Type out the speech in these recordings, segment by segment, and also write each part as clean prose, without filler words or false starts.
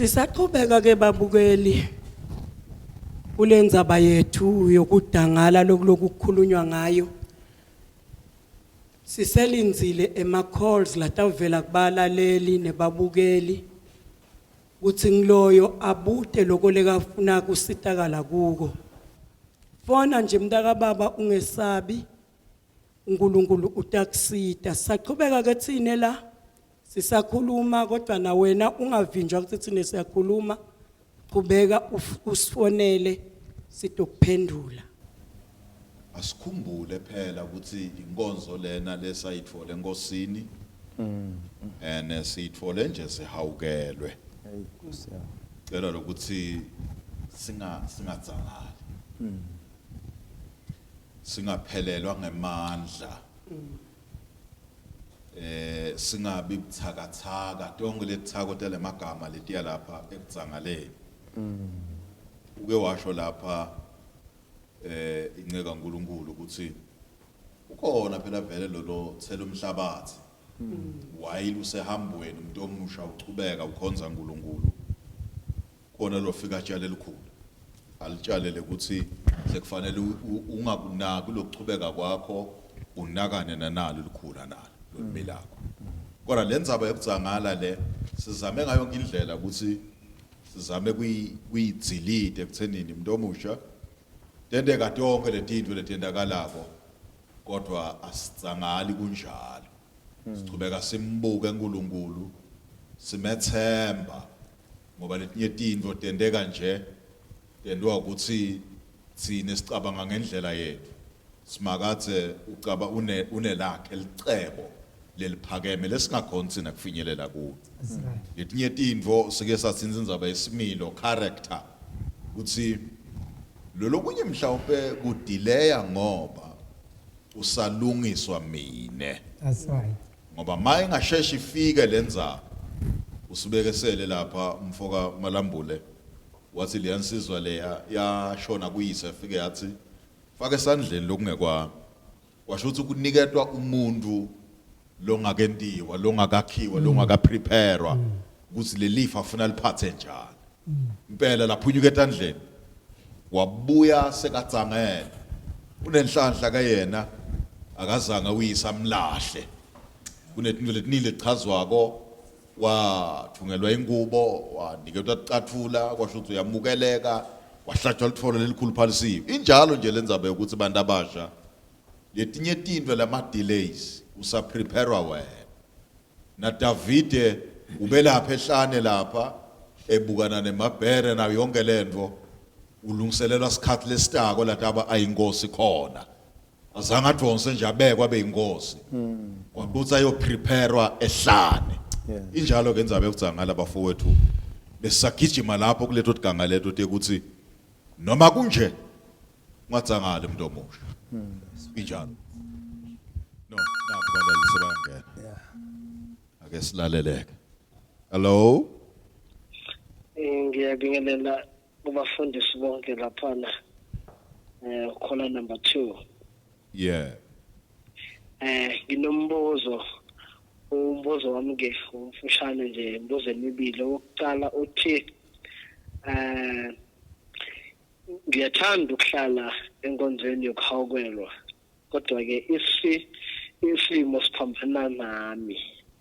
Sisaqhubeka ke babukeli kulendzaba yethu yokudangala lokuloku kukhulunywa ngayo. Siselindzile ema calls latawuvela kubalaleli nebabukeli kutsi ngiloyo abute loko lekafuna kusitakala kuko. Fona nje mntaka baba ungesabi uNkulunkulu utakusita. Sisaqhubeka ke tsine la sisakhuluma kodwa na wena ungavinjwa ukuthi thina siyakhuluma qhubeka usifonele sitokuphendula. Asikhumbule phela ukuthi inkonzo lena lesayitfole enkosini and siyitfole nje sihawukelwe. Cela lokuthi singadzangali. Singaphelelwa ngemandla. Singabi buthakathaka tonke letithako telemagama letiya lapha ekudzangaleni. Uke washo lapha inceka kaNkuluNkulu ukuthi ukhona phela vele lolo thela umhlabathi while usehambweni umuntu omusha uchubeka ukhonza uNkulunkulu khona lofika atshale elikhulu alitshalele ukuthi sekufanele ungakunaki lokuchubeka kwakho unakane nanalo likhula nalo lolumilakho. Kodwa le ndzaba yokudzangala le sizame ngayo yonke indlela ukuthi sizame kuyidzilide ekuthenini umuntu omusha tenteka tonke letintfo letendakalako kodwa asidzangali kunjalo. Sichubeka simbuke uNkulunkulu simethemba ngoba letinye tintfo tenteka nje tentiwa ukuthi thina sicabanga ngendlela yethu. Simakadze ucaba unelakhe licebo leliphakeme lesingakhoni thina kufinyelela kulo. Letinye tintfo sike satsinza indzaba yesimilo character kutsi lolokunye mhlawumbe kudileya ngoba usalungiswa mine. That's right. Ngoba ma ingasheshi ifike lendzaba usibekesele lapha umfoka Malambule wathi leyansizwa leya yashona kuyise afike yathi faka esandleni lokungekwami kwasho ukuthi kuniketwa umuntu longakentiwa longakakhiwa longakapreparewa ukuthi lelifa afuna liphathe njani. Impela laphunyuka etandleni wabuya sekatsangele unenhlanhla ke yena akazange uyise amlahle. Kunetinto letiningi lechazwako wathungelwa ingubo waniketwa ticathula kwasho ukuthi uyamukeleka wahlatshwa litfolo lelikhulu phalisiwe. Injalo nje lendzaba yokuthi bantu abasha letinye tintfo lama delays usapreparewa wena. Na Davide ubelapha ehlane lapha ebukana nemabhere nayo yonke lento ulungiselelwa sikhathi lesitako lataba ayinkosi khona. Azange adonse nje abekwa abe inkosi. Kwakuthi ayopreparewa ehlane. Injalo ke indzaba yokudzangala bafowethu besagijima lapho kuletho tiganga leto tekuthi noma kunje ungadzangali umuntu omusha. Injalo. No, nakho balali sebayangena. Ake silaleleke. Hello. Ngiyabingelela kubafundisi bonke laphana caller number 2. Yeah. Nginombuzo. Umbuzo wami ke umfushane nje imibuzo emibili. Owokuqala uthi ngiyathanda ukuhlala enkonzweni yokuhawukelwa kodwa ke isimo siphambana nami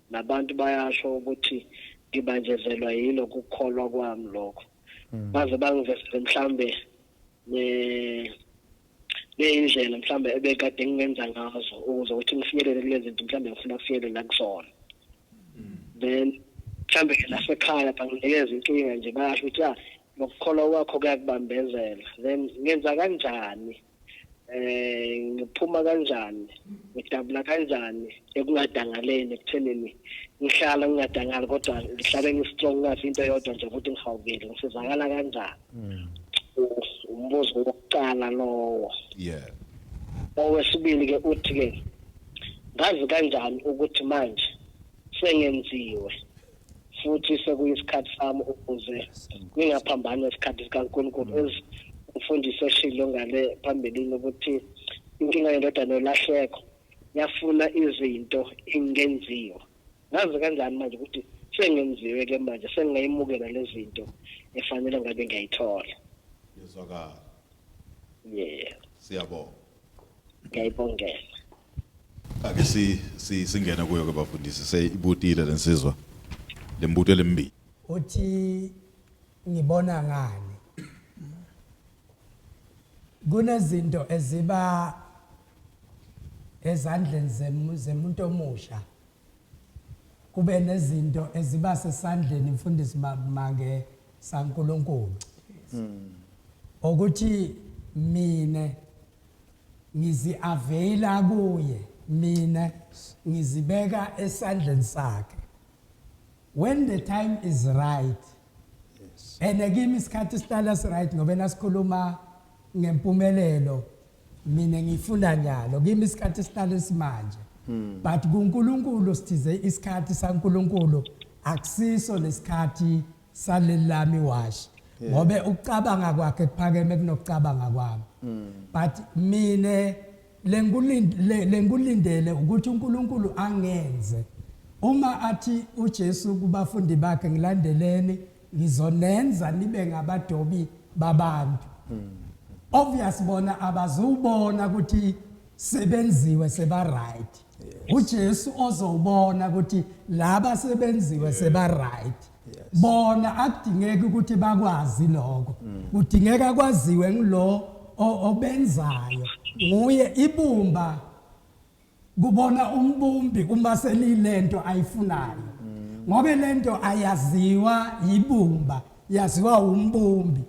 nabantu bayasho ukuthi ngibanjezelwa yilo kukholwa kwami lokho. Baze bangivezele mhlambe neyindlela mhlambe ebekade ngingenza ngazo ukuze ukuthi ngifinyelele kulezi zinto mhlambe ngifuna ukufinyelela kuzona. Then mhlambe ke nasekhaya banginikeza inkinga nje bayasho ukuthi lokukholwa kwakho kuyakubambezela. Then ngenza kanjani? Ngiphuma kanjani? Ngidabula kanjani ekungadangaleni ekuthenini ngihlala ngingadangali kodwa ngihlale ngistrong ngathi into eyodwa nje ukuthi ngihawukile ngisizakala kanjani? Umbuzo wokuqala lowo. Yeah. Owesibili ke uthi ke ngazi kanjani ukuthi manje sengenziwe futhi sekuyisikhathi sami ukuze ngingaphambani nesikhathi sikaNkulunkulu as umfundisi eshilo ngale phambilini ukuthi inkinga yendodana yolahleko yafuna izinto ingenziwa. Ngazi kanjani manje ukuthi Sengenziwe ke manje, sengingayimukela lezi zinto efanele ngabe ngiyayithola. Yezwakala. Yeah. Siyabonga. Ngiyayibongela. Ake si singene kuyo ke bafundisi, seyibutile lensizwa lembuto lemibili. Uthi ngibona ngani kunezinto eziba ezandleni zemuntu omusha, kube nezinto eziba sesandleni mfundisi Mange saNkulunkulu, ukuthi mina ngizi-availa kuye, mina ngizibeka esandleni sakhe when the time is right. And kimi isikhathi sihlala si-right, ngoba nasikhuluma ngempumelelo mina ngifuna nyalo, kimi isikhathi sihlala simanje, but kuNkulunkulu sithize isikhathi saNkulunkulu akusiso lesikhathi salelami washi, ngobe ukucabanga kwakhe kuphakeme kunokucabanga kwami. But mine lengikulindele ukuthi uNkulunkulu angenze uma athi uJesu kubafundi bakhe, "Ngilandeleni, ngizonenza nibe ngabadobi babantu." Obvious bona abazubona ukuthi sebenziwe seba right. uJesu ozobona ukuthi laba sebenziwe seba right. Bona akudingeki ukuthi bakwazi lokho, kudingeka kwaziwe ngilo obenzayo, nguye ibumba kubona umbumbi uma selilento ayifunayo, ngoba lento ayaziwa yibumba, yaziwa umbumbi.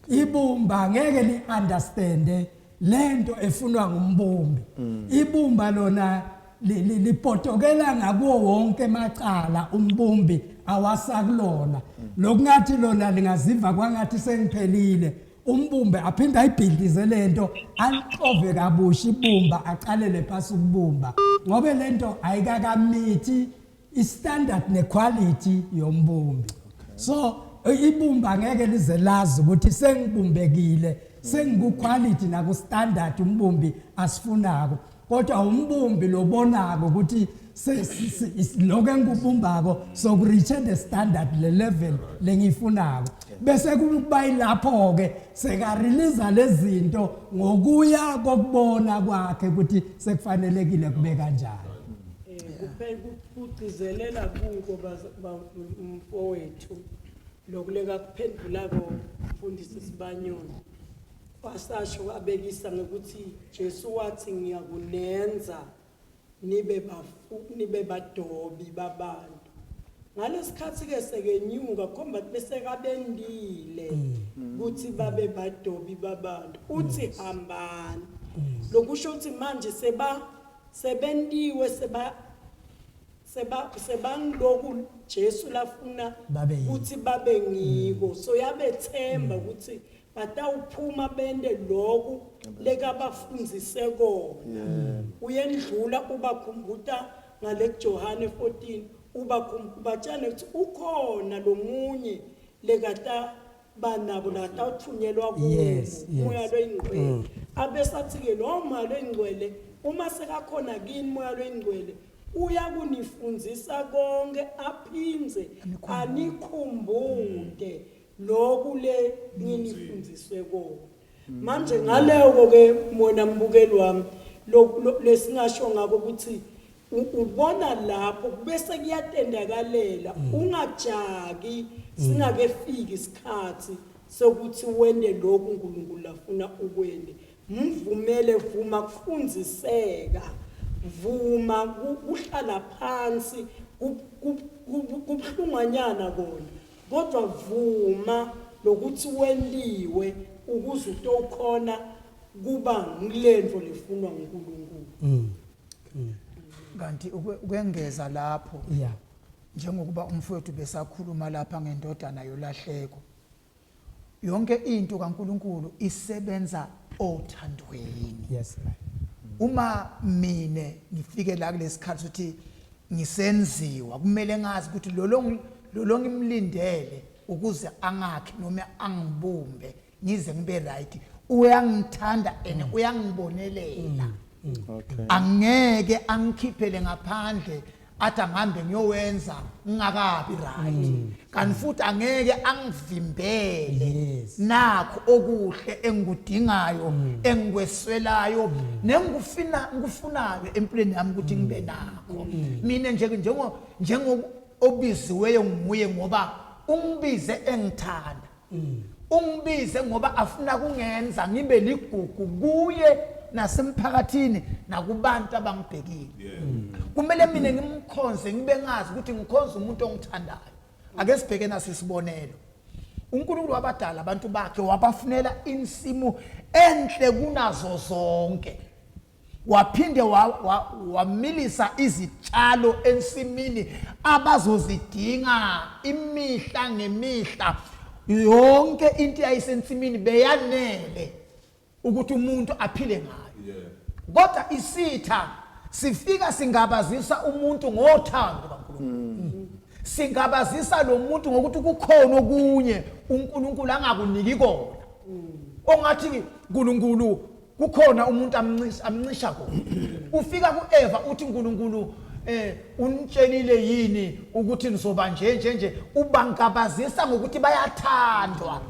Ibumba ngeke li understand lento efunwa ngumbumbi. Ibumba lona lipotokela ngakuwo wonke emacala umbumbi awasakulona. Lokungathi lona lingaziva kwangathi sengiphelile, umbumbe aphinde ayibhidlize lento, alixove kabusha ibumba, aqalele phasi ukubumba, ngoba lento ayikakamithi istandard nequality yombumbi. So ibumba ngeke lize lazi ukuthi sengibumbekile, sengiku-quality naku-standard umbumbi asifunako, kodwa umbumbi lobonako ukuthi lokho engikubumbako sokureach the standard, le level lengiyifunako, bese kuba yilapho-ke sekareleasa lezi zinto ngokuya kokubona kwakhe ukuthi sekufanelekile kube kanjani. Kuphela kugcizelela kuko mfowethu lokuleka kuphendulako mfundisi Sibanyoni, wasasho abekisa ngokuthi Jesu wathi, "Ngiyakunenza nibe bafu nibe badobi babantu." Ngalesikhathi ke sekenyuka khomba bese kabendile ukuthi babe badobi babantu, uthi hambani. Lokusho ukuthi manje seba sebentiwe, seba sebangiloku Jesu lafuna babe yini. Ukuthi babe ngiko. So yabethemba ukuthi batawuphuma bende lokhu lekabafundzise kona. Uyendlula ubakhumbuta ngale Johane 14, ubatshela ukuthi ukhona lomunye lekata banabo latawuthunyelwa kubo, Moya loyingcwele. Abesathi-ke lowo Moya loyingcwele, uma sekakhona kini Moya loyingcwele, uyakunifundzisa konke aphindze anikhumbute loku le nginifundziswe kona. Manje ngaleko ke mona mbukeli wami, lesingasho ngako ukuthi ubona lapho bese kuyatendakalela, ungajaki singakefiki isikhathi sokuthi wende lokhu uNkulunkulu lafuna ukwende. Mvumele, vuma kufundziseka, vuma kuhlala phansi, kubuhlunganyana kona, kodwa vuma lokuthi wentiwe ukuze utokhona kuba ngilento lefunwa nguNkulunkulu. Kanti ukwengeza lapho, njengokuba umfowethu besakhuluma lapha ngendodana yolahleko, yonke into kaNkuluNkulu isebenza othandweni. Uma mine ngifike la kulesikhathi ukuthi ngisenziwa, kumele ngazi ukuthi lolo ngimlindele ukuze angakhe noma angibumbe ngize ngibe right, uyangithanda and uyangibonelela. Angeke angikhiphele ngaphandle. Athi angihambe ngiyowenza ngingakabi right, kanti futhi angeke angivimbele nakho okuhle engikudingayo, engikweswelayo, nengikufina ngikufunayo empilweni yami ukuthi ngibe nakho. Mina nje njengo obiziweyo nguye, ngoba ungibize engithanda, ungibize ngoba afuna kungenza ngibe ligugu kuye nasemphakathini nakubantu abangibhekile. Kumele mina ngimkhonze, ngibe ngazi ukuthi ngikhonza umuntu ongithandayo. Ake sibheke nasi isibonelo. UNkulunkulu wabadala abantu bakhe, wabafunela insimu enhle kunazo zonke, waphinde wamilisa izitshalo ensimini abazozidinga imihla ngemihla. Yonke into yayisensimini beyanele ukuthi umuntu aphile ngayo, kodwa isitha sifika singabazisa umuntu ngothando kaNkulunkulu, singabazisa lo muntu ngokuthi kukhona okunye uNkulunkulu angakuniki kona, ongathi uNkulunkulu kukhona umuntu amncisha kona. Ufika kuEva uthi, uNkulunkulu unitshelile yini ukuthi nizoba nje nje nje? Ubangabazisa ngokuthi bayathandwa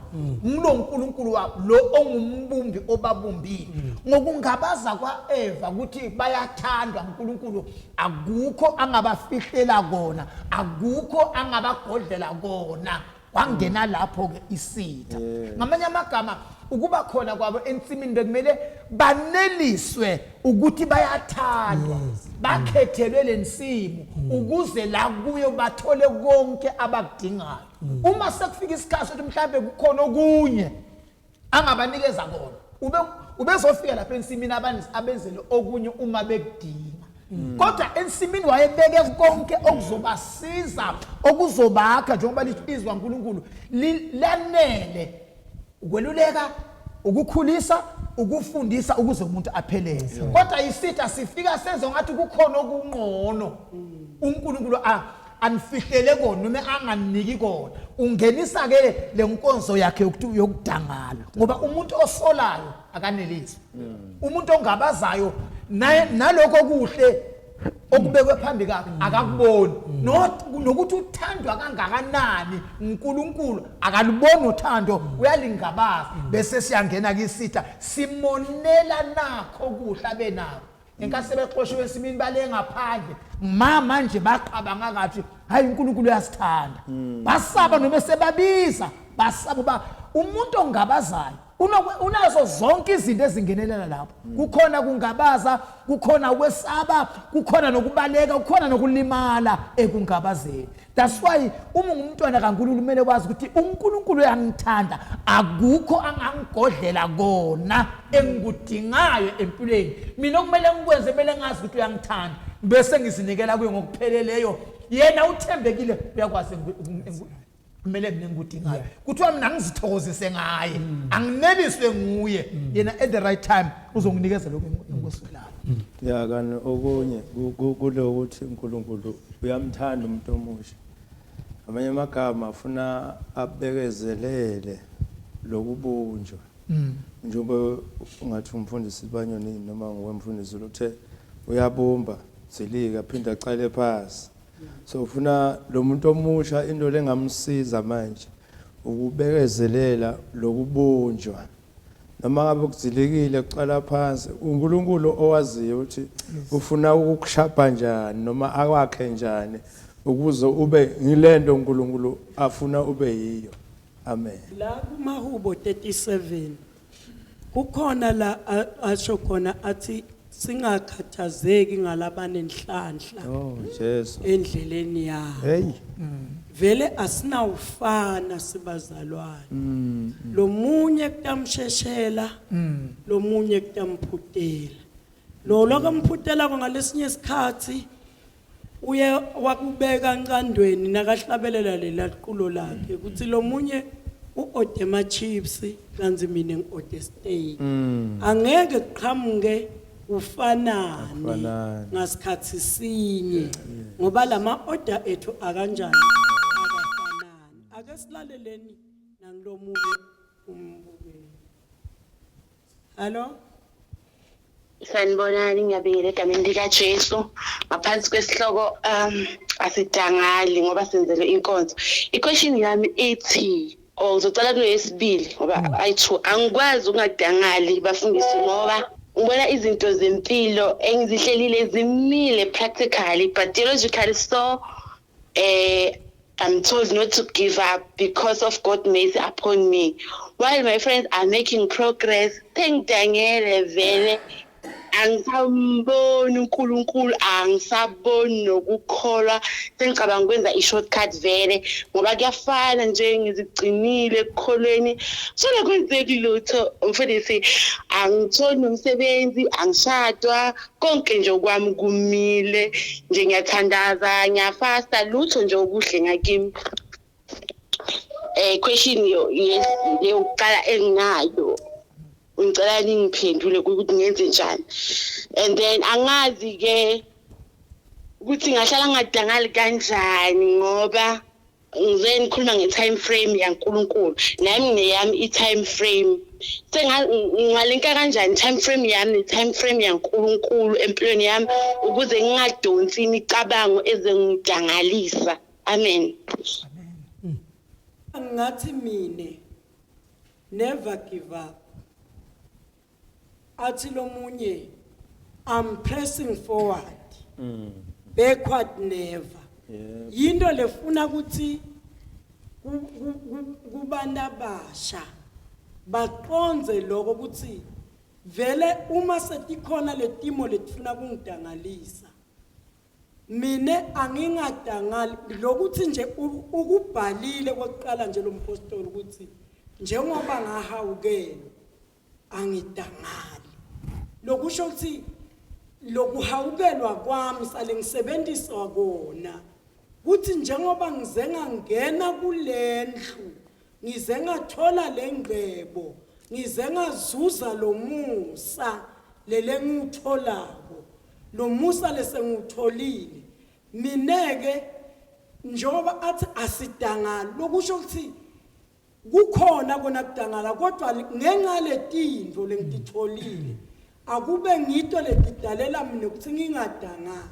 ngilo uNkulunkulu wabo lo ongumbumbi obabumbile. Ngokungabaza kwaEva ukuthi bayathandwa uNkulunkulu, akukho angabafihlela kona, akukho angabagodlela kona. Kwangena lapho ke isitha. Ngamanye amagama, ukuba khona kwabo ensimini bekumele baneliswe ukuthi bayathandwa, bakhethelwe lensimu ukuze la kuyo bathole konke abakudingayo. Uma sekufika isikhathi sokuthi mhlawumbe kukhona okunye angabanikeza kona, ube ubezofika lapha ensimini abenzele okunye uma bekudinga, kodwa ensimini wayebeke konke okuzobasiza, okuzobakha, njengoba lithi izwi kaNkulunkulu lanele ukweluleka, ukukhulisa, ukufundisa, ukuze umuntu aphelele. Kodwa isitha sifika senze ngathi kukhona okungcono uNkulunkulu anifihlele kona noma anganiki kona. Ungenisa ke le nkonzo yakhe yokudangala, ngoba umuntu osolayo akaneliswa, umuntu ongabazayo naye nalokho okuhle okubekwe phambi kwakhe akakuboni, nokuthi uthandwa kangakanani uNkulunkulu akaluboni uthando, uyalingabaza. Bese siyangena kisitha, simonela nakho kuhle abenako. Ngenkathi sebexoshiwe ensimini, bale ngaphandle, mama nje baqabanga ngathi hayi, uNkulunkulu uyasithanda. Basaba noma sebabiza, basaba uba umuntu ongabazayo unazo zonke izinto ezingenelela lapho. Kukhona kungabaza, kukhona ukwesaba, kukhona nokubaleka, kukhona nokulimala ekungabazeni. That's why uma ungumntwana kaNkulunkulu kumele wazi ukuthi uNkulunkulu uyangithanda, akukho angangigodlela kona engikudingayo empilweni. Mina okumele ngikwenze, kumele ngazi ukuthi uyangithanda, bese ngizinikela kuye ngokupheleleyo. Yena uthembekile, uyakwazi kumele mina engikudingayo. Kuthiwa mina ngizithokozise ngaye, angineliswe nguye. Yena at the right time uzonginikeza lokho engikweswelayo. Ya, kani okunye kulokuthi uNkulunkulu uyamthanda umuntu omusha. Amanye amagama afuna abekezelele lokubunjwa. Njengoba ungathi umfundisi Banyoni noma ngokwemfundisi luthe uyabumba zilika, aphinde aqale phansi. So ufuna lo muntu omusha, into lengamsiza manje ukubekezelela lokubunjwa. Noma ngabe kudzilikile, kuqala phansi. uNkulunkulu owaziyo ukuthi ufuna ukukushapha njani noma akwakhe njani ukuze ube ngilento uNkulunkulu afuna ube yiyo. Amen. La kumahubo 37 kukhona la asho khona athi singakhathazeki ngalabanenhlanhla Oh Jesu. endleleni yabo. Hey. Vele asinawufana sibazalwane, lo munye kutamsheshela, lo munye kutamphutela. Lo lokamphutela ngalesinye isikhathi uye wakubeka encandweni nakahlabelela lela culo lakhe ukuthi lo munye u-ode ama-chips kanti mina ngi-ode steak. Angeke kuqhamuke kufanane Akufanani. ngasikhathi sinye, ngoba lama order ethu akanjani? Akafanani. Ake silaleleni nangilomunye umbukeli. Hallo. Sanibonani, ngiyabingelela egameni likaJesu. Ngaphansi kwesihloko asidangali ngoba senzelwe inkonzo. I-question yami ithi, oh, ngizocala kuleyesibili ngoba ayi-two. Angikwazi ukungadangali bafundisi ngoba ngibona izinto zempilo engizihlelile zimile practically, but theologically so I'm told not to give up because of God's mercy upon me. While my friends are making progress, sengidangele vele, angisamboni uNkulunkulu, angisaboni nokukholwa, sengicabanga ukwenza i-shortcut vele ngoba kuyafana nje, ngizigcinile ekukholweni, so akwenzeki lutho mfundisi, angitholi nomsebenzi, angishadwa, konke nje okwami kumile nje, ngiyathandaza, ngiyafasta, lutho nje okuhle ngakimi. Question yo, yes, leyokuqala enginayo, ngicela ningiphendule ukuthi ngenze njani, and then angazi ke ukuthi ngahlala ngadangali kanjani ngoba ngize ngikhuluma nge-time frame yaNkulunkulu, nami neyami i-time frame, sengalinka kanjani time frame yami ne-time frame yaNkulunkulu empilweni yami ukuze ngingadonsi imicabango ezongidangalisa? Amen. Ngathi mine, never give up. Athi lomunye, I'm pressing forward, backward never. Yinto lefuna ukuthi kubantu abasha baqonze lokho ukuthi vele uma setikhona letimo letifuna kungidangalisa mine, angingadangali. Lokuthi nje ukubhalile kokuqala nje lo mpostoli ukuthi njengoba ngahawukelwa angidangali, lokusho ukuthi lokuhawukelwa kwami sale ngisebenziswa kona kuthi njengoba ngize ngangena kulendlu, ngize ngathola lengcebo, ngize ngazuza lo musa lele ngiwutholako, lo musa lesengiwutholile mineke, njengoba athi asidangali, lokusho ukuthi kukhona kona kudangala, kodwa ngenxa letinto lengititholile akube ngito letidalela mina ukuthi ngingadangali.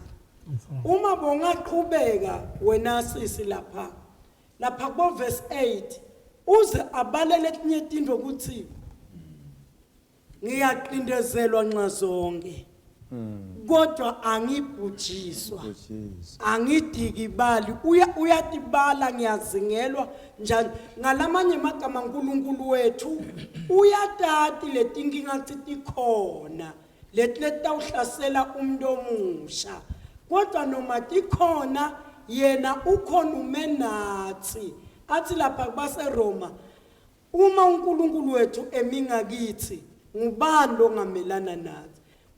Uma bongaqhubeka wena sisi lapha kubo verse 8, uze abalele etinye tinto ukuthi ngiyaqindezelwa nxa zonke kodwa angibhujiswa. Jesus. Angidikibali, uyatibala, ngiyazingelwa njani. Ngalamanye amagama, uNkulunkulu wethu uyatati letinkinga tikhona leti letawuhlasela umuntu omusha, kodwa noma tikhona yena ukhona ume nathi. Athi lapha kubaseRoma, uma uNkulunkulu wethu emingakithi, ngubani longamelana nathi?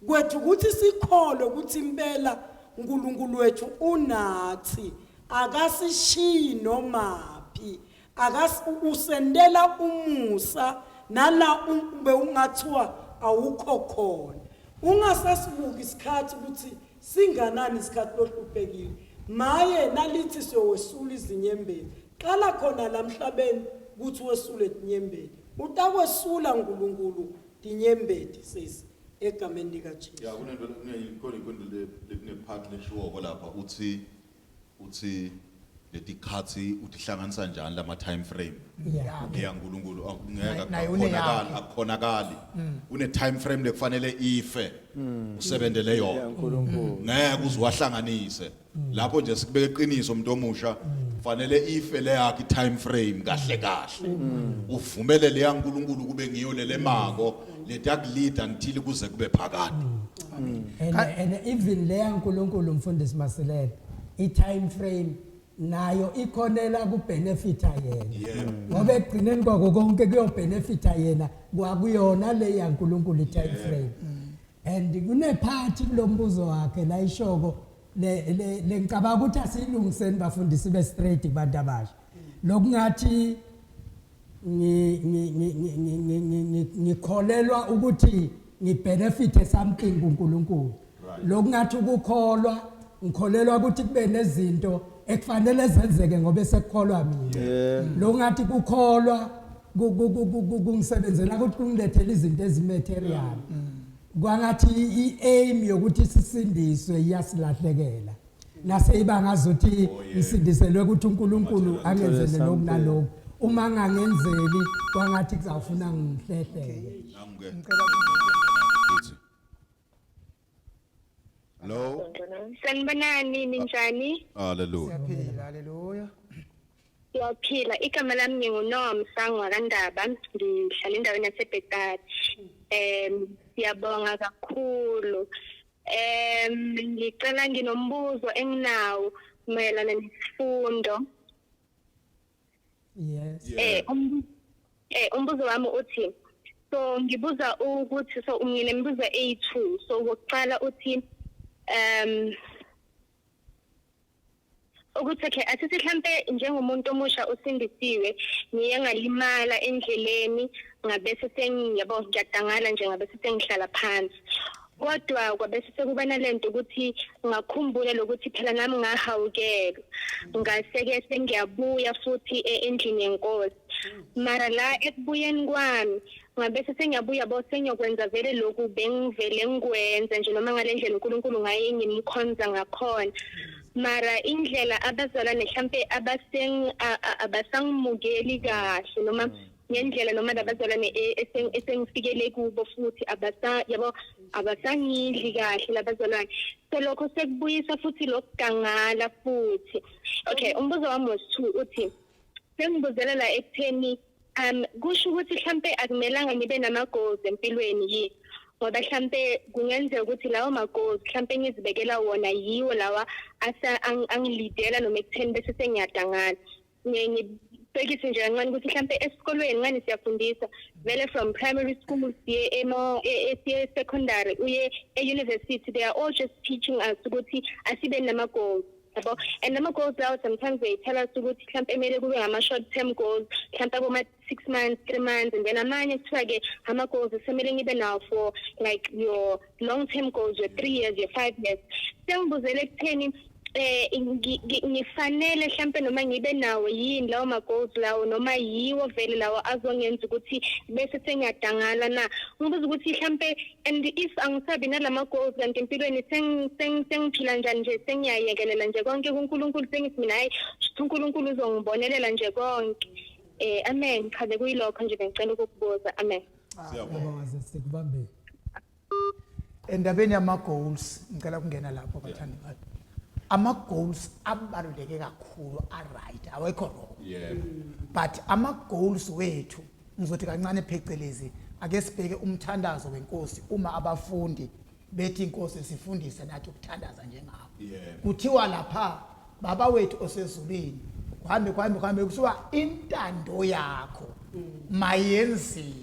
Kwethu ukuthi sikholwe ukuthi impela uNkulunkulu wethu unathi, akasishiyi nomaphi, usendela umusa nala bewungathiwa awukho khona. Ungasasibuki isikhathi ukuthi singanani isikhathi lohluphekile. Maye nalithi siyowesula izinyembezi, qala khona la emhlabeni ukuthi wesule tinyembezi. Utakwesula uNkulunkulu tinyembezi sisi, egameni likaJesu. Ya, kunento kunekhona ikwento le part leshiwoko lapha, uthi letikhathi utihlanganisa njani lama time frame yaNkulunkulu, ngeke Naye akukhonakali. uneyakhe. Akukhonakali, kune time frame lekufanele ife usebenzele yona. YaNkulunkulu. Ngeke uziwahlanganise lapho nje, sikubeka iqiniso, umuntu omusha fanele ife le yakhe i-time frame kahle kahle, uvumele le yaNkulunkulu kube ngiyo lelemako letakulida until kuze kube phakade. And even leya nkulunkulu, mfundisi Masilela, i-time frame nayo ikhonela kubenefita yena, ngoba ekugcineni kwako konke kuyobenefita yena kwakuyona le yaNkulunkulu i-time frame. And kunephathi kulombuzo wakhe la ishoko le ngicabanga ukuthi asiyilungiseni bafundisi, be straight kubantu abasha, lokungathi ngikholelwa ukuthi ngibenefit something kuNkulunkulu, lokungathi ukukholwa ngikholelwa ukuthi kube nezinto ekufanele zenzeke ngoba sekukholwa mina, lokungathi kukholwa kungisebenzela ukuthi kungilethele izinto ezimaterial. Kwangathi i-aim yokuthi sisindiswe iyasilahlekela. Naseyiba ngazuthi ngisindiselwe ukuthi uNkulunkulu angenzele lokhu nalokhu. Uma ngangenzeli kwangathi kuzawufuna ngihlehleke. Nangu-ke Ngicela futhi. Hello. Sanibonani ninjani? Hallelujah. Siyaphila, haleluya. Siyaphila. Igama lami nginguNomsa ngwakandaba, ngihlala endaweni yaseBhetali. Siyabonga kakhulu. Ngicela nginombuzo enginawo mayelana nesifundo. Yes. Umbuzo wami uthi so ngibuza ukuthi so nginemibuzo eyi-2. So okokuqala uthi ukuthi okay asithi mhlambe njengomuntu omusha usindisiwe ngiye ngalimala endleleni ngabese sengiyabo ngiyadangala nje ngabese sengihlala phansi, kodwa kwabese sekuba nalento ukuthi ngakhumbula lokuthi phela nami ngahawukelwa ngaseke sengiyabuya futhi endlini yenkosi. Mara la ekubuyeni kwami ngabese sengiyabuya bo sengiyokwenza vele lokhu bengivele ngikwenza nje noma ngale ndlela uNkulunkulu ngaye ngimkhonza ngakhona. Mara indlela abazalwane mhlambe abasangimukeli kahle noma ngendlela noma labazalwane esengifikele kubo futhi yabo abasangidli kahle labazalwane. So lokho sekubuyisa futhi lokugangala futhi. Okay, umbuzo wami wesi-2 uthi sengibuzela la ekutheni kusho ukuthi mhlambe akumelanga ngibe nama-goals empilweni yini, ngoba mhlambe kungenzeka ukuthi lawo ma-goals mhlambe ngizibekela wona yiwo lawa angilidela noma ekutheni bese sengiyadangala. Ngibhekise nje kancane ukuthi mhlambe esikolweni ngani siyafundisa vele from primary school siye siye secondary uye e-university, they are all just teaching us ukuthi asibe nama-goals yabo. And ama-goals lawo sometimes they tell us ukuthi mhlambe kumele kube ngama-short term goals mhlambe aboma 6 months, 3 months, and then amanye kuthiwa-ke ama-goals esemele ngibe nawo for like your long term goals, your 3 years, your 5 years. Sengibuzele ekutheni ngifanele mhlambe noma ngibe nawo yini lawo ma-goals lawo noma yiwo vele lawo azongenza ukuthi bese sengiyadangala na. Ngibuza ukuthi mhlambe and if angisabi nalama goals kanti empilweni sengiphila njani nje, sengiyayekelela nje konke kuNkulunkulu, sengithi mina hayi uNkulunkulu uzongibonelela nje konke. Amen. Cha bekuyilokho nje bengicela ukukubuza. Amen. Siyabonga sikubambe. Endabeni yama goals ngicela ukungena lapho bathandi bami. Ama goals abaluleke kakhulu, a right, awekho wrong. But ama goals wethu ngizothi kancane phecelezi ake sibheke umthandazo wenkosi uma abafundi bethi inkosi sifundise nathi ukuthandaza njengabo. Kuthiwa lapha baba wethu osezulwini kuhambe kuhambe kuhambe kuthiwa intando yakho mayenziwe.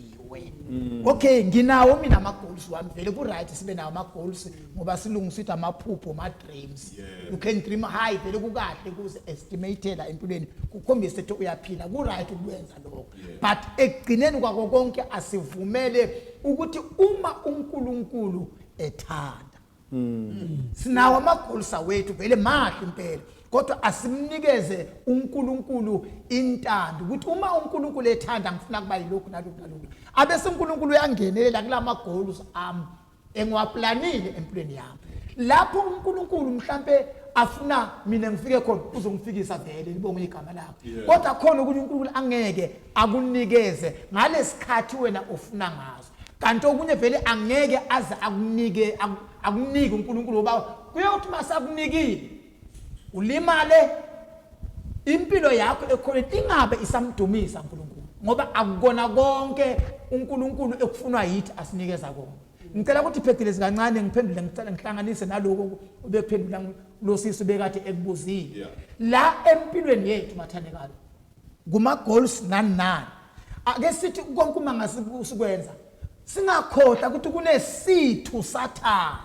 Okay, nginawo mina ama goals wami vele ku right sibe nawo ama goals ngoba silungisa ukuthi amaphupho ma dreams. You can dream high vele kukahle kuze estimatela empilweni kukhombise ukuthi uyaphila, ku right ukwenza lokho. But ekugcineni kwako konke asivumele ukuthi uma uNkulunkulu ethanda sinawo ama goals awethu vele mahle impela, kodwa asimnikeze uNkulunkulu intando ukuthi uma uNkulunkulu ethanda ngifuna kuba yilokhu nalokhu nalokhu, abese uNkulunkulu uyangenelela kulama goals ami engiwaplanile empilweni yami. Lapho uNkulunkulu mhlambe afuna mina ngifike khona uzongifikisa vele, libonge igama lakho. Kodwa khona ukuthi uNkulunkulu angeke akunikeze ngalesikhathi wena ufuna ngaso, kanti okunye vele angeke aze akunike akunike uNkulunkulu, ngoba kuyothi masakunikile ulimale impilo yakho ekholweni ingabe isamdumisa uNkulunkulu, ngoba akukona konke uNkulunkulu ekufunwa yithi asinikeza kona. Ngicela ukuthi phecelezi kancane ngiphendule, ngicela ngihlanganise naloko obekuphendula lo sisi bekade ekubuzile. La empilweni yethu mathandekayo kuma goals nani nani, ake sithi konke uma ngasikwenza singakhohlwa ukuthi kunesithu sathana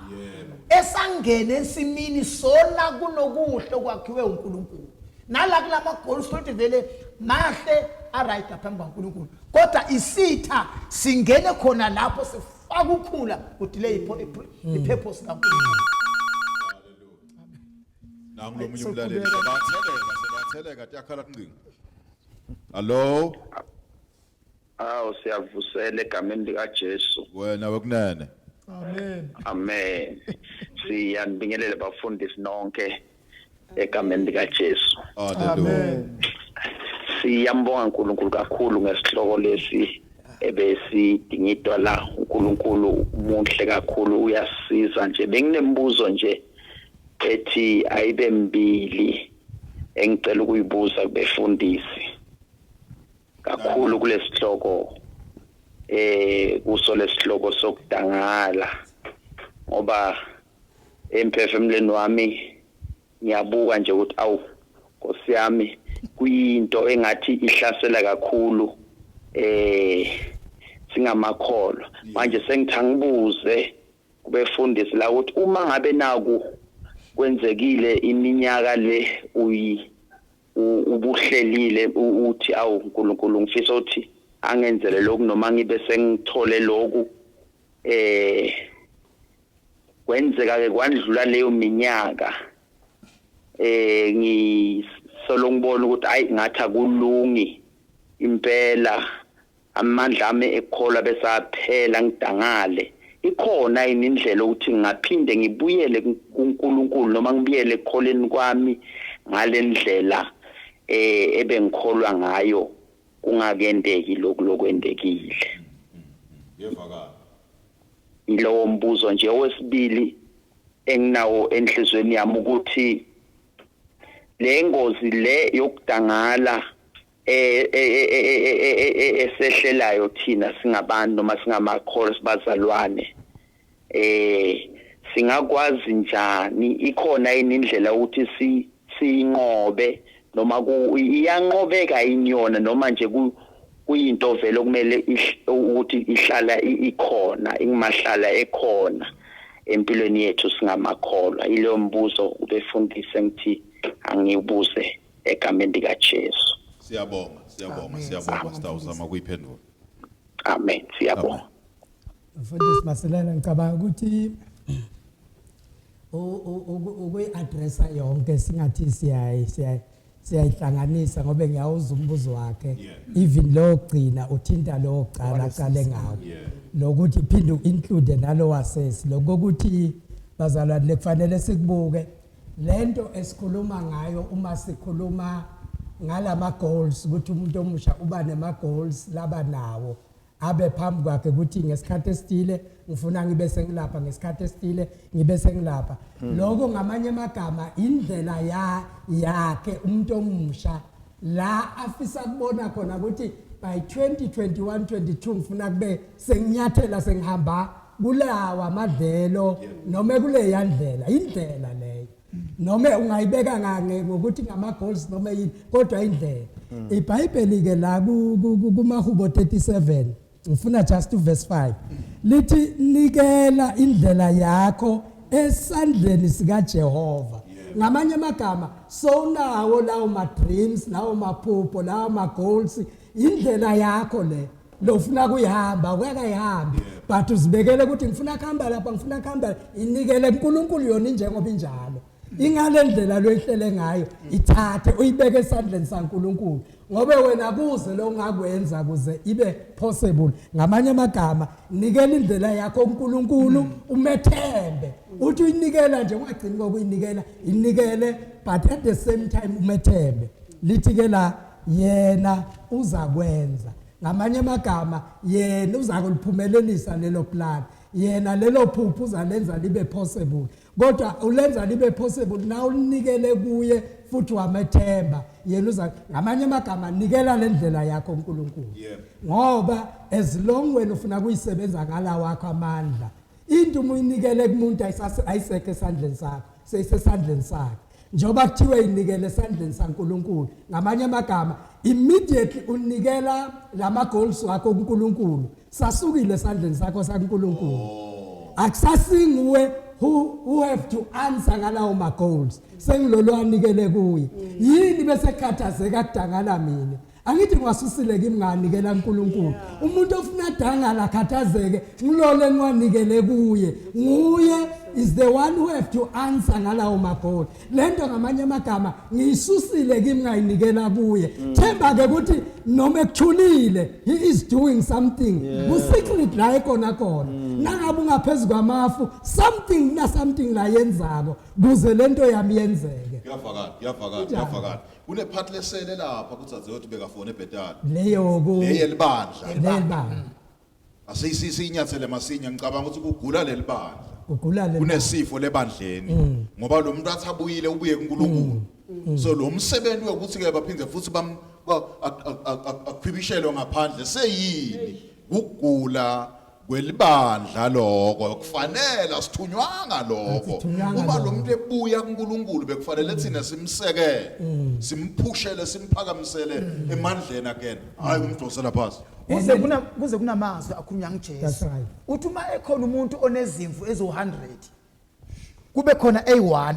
esangena ensimini sona kunokuhle okwakhiwe uNkulunkulu. Nala kulama goals futhi vele mahle a right phambi kwaNkulunkulu, kodwa isitha singene khona lapho sifaka ukhula kudelay ipurpose kaNkulunkulu. Nangu lo munye umlaleli sebatheleka tiyakhala kuncingo. Hello. Awu siyavusela egameni lika Jesu. Wena wekunene. Amen. Amen. Siyanibingelela bafundisi nonke egameni lika Jesu. Hallelujah. Siyambonga uNkulunkulu kakhulu ngesihloko lesi ebesidingidwa la. uNkulunkulu umuhle kakhulu, uyasiza nje. Benginembuzo nje ethi ayibe mbili engicela ukuyibuza kubefundisi kakhulu kulesihloko, kuso lesihloko sokudangala, ngoba emphefumulweni wami ngiyabuka nje ukuthi awu Nkosi yami, kuyinto engathi ihlasela kakhulu singamakholwa. Manje sengithi angibuze kubefundisi la ukuthi uma ngabe naku kwenzekile iminyaka le ubuhlelile uthi awu uNkulunkulu ngifisa ukuthi angenzele lokhu noma ngibe sengithole lokhu, kwenzeka ke kwandlula leyo minyaka, ngisolo ngibona ukuthi hayi ngathi akulungi impela, amandla ami ekukholwa besaphela, ngidangale. Ikhona yini indlela ukuthi ngingaphinde ngibuyele kuNkulunkulu noma ngibuyele ekukholeni kwami ngalendlela ebengikholwa ngayo kungakendeki lokhu lokwendekile? Yevakala. Ilowo mbuzo nje. Owesibili enginawo enhlizweni yami ukuthi le ngozi le yokudangala esehlelayo thina singabantu noma singamakholwa sibazalwane, singakwazi njani, ikhona yini indlela ukuthi siyinqobe noma iyanqobeka yini yona, noma nje kuyinto vele okumele ukuthi ihlala ikhona, ingimahlala ekhona empilweni yethu singamakholwa? Ileyo mbuzo ubefundise ngithi angibuze egameni likaJesu. Siyabonga, siyabonga, siyabonga, sitawuzama kuyiphendula. Amen, siyabonga. Mfundisi Masilela, ngicabanga ukuthi ukuyi-addressa yonke singathi siyayihlanganisa, ngoba ngiyawuza umbuzo wakhe, even lo gcina uthinta lo qala aqale ngawo, lokuthi phinde u-include nalo wasesi lokuthi bazalwane kufanele sikubuke lento esikhuluma ngayo uma sikhuluma ngalama goals, ukuthi umuntu omusha uba nema goals laba nawo abe phambi kwakhe ukuthi ngesikhathi esithile ngifuna ngibe sengilapha, ngesikhathi esithile ngibe sengilapha. Lokho ngamanye amagama indlela yakhe umuntu omusha la afisa kubona khona ukuthi by 2021 22 ngifuna kube senginyathela sengihamba kulawa amadlelo noma kuleya ndlela, indlela leyo noma ungayibeka ngange ngokuthi ngama goals noma yini, kodwa indlela. iBhayibheli ke la kumahubo 37, ngifuna just verse 5, lithi nikela indlela yakho esandleni sika Jehova. Ngamanye amagama sowunawo lawo ma dreams, lawo maphupho, lawo ma goals, indlela yakho le lofuna kuyihamba ukakayihambi, but uzibekele ukuthi ngifuna kuhamba lapha, ngifuna kuhamba. Inikele kuNkulunkulu yona injengoba injalo, ingale ndlela loyihlele ngayo, ithathe uyibeke esandleni saNkulunkulu, ngoba wena kuze lo ungakwenza kuze ibe possible. Ngamanye amagama nikela indlela yakho kuNkulunkulu, umethembe. Uthi uyinikela nje, ungagcini kokuyinikela, inikele but at the same time umethembe. Lithi ke la yena uzakwenza. Ngamanye amagama yena uzakuliphumelelisa lelo plan, yena lelo phupho uzalenza libe possible, kodwa ulenza libe possible na ulinikele kuye futhi wamethemba yena. Uza ngamanye amagama nikela le ndlela yakho uNkulunkulu, ngoba as long wena ufuna kuyisebenza ngala wakho amandla, into uma uyinikele kumuntu ayisekho esandleni sakho, seyisesandleni sakhe. Njengoba kuthiwe inikele esandleni saNkulunkulu, ngamanye amagama immediately unikela lama goals wakho kuNkulunkulu, sasukile esandleni sakho saNkulunkulu. Akusasinguwe who have to answer ngalawo ma goals, sengilolo anikele kuye. Yini bese khathazeka kudangala mina? Angithi ngiwasusile kimi, nganikela uNkulunkulu. Umuntu ofuna dangala khathazeke ngilole ngiwanikele kuye, nguye. is the one who have to answer ngalawo magoli. Lento ngamanye amagama ngiyisusile kimi ngayinikela kuye. Themba ke ukuthi noma ekuthulile, he is doing something ku secret la ekhona khona. Nangabe ungaphezulu kwamafu, something na something la yenzako kuze lento yami yenzeke. Kuyavakala, kuyavakala. Kunjalo. Kuyavakala. Kunephathi lesele lapha kudzadzewethu bekafone ebhetali. Leyo ku Leyelibandla. Lelibandla. Asiyisiyinyathele masinya, ngicabanga ukuthi kugula lelibandla. Kugula le Kunesifo lebandleni ngoba lo muntu athi abuyile ubuye kuNkulunkulu. So lo msebenzi wokuthi ke baphinde futhi bam akhwibishelwe ngaphandle seyini kugula kwelibandla lokho kufanele asithunywanga lokho. Asithunywanga Uma lo lokho. muntu ebuya kuNkulunkulu bekufanele thina simsekele, simphushele, simphakamisele emandleni again, hayi kumdonsela phansi. Kuze kunamazwi akhulunywa That's nguJesu. right. Uthi uma ekhona umuntu onezimvu eziwu100, kube khona A1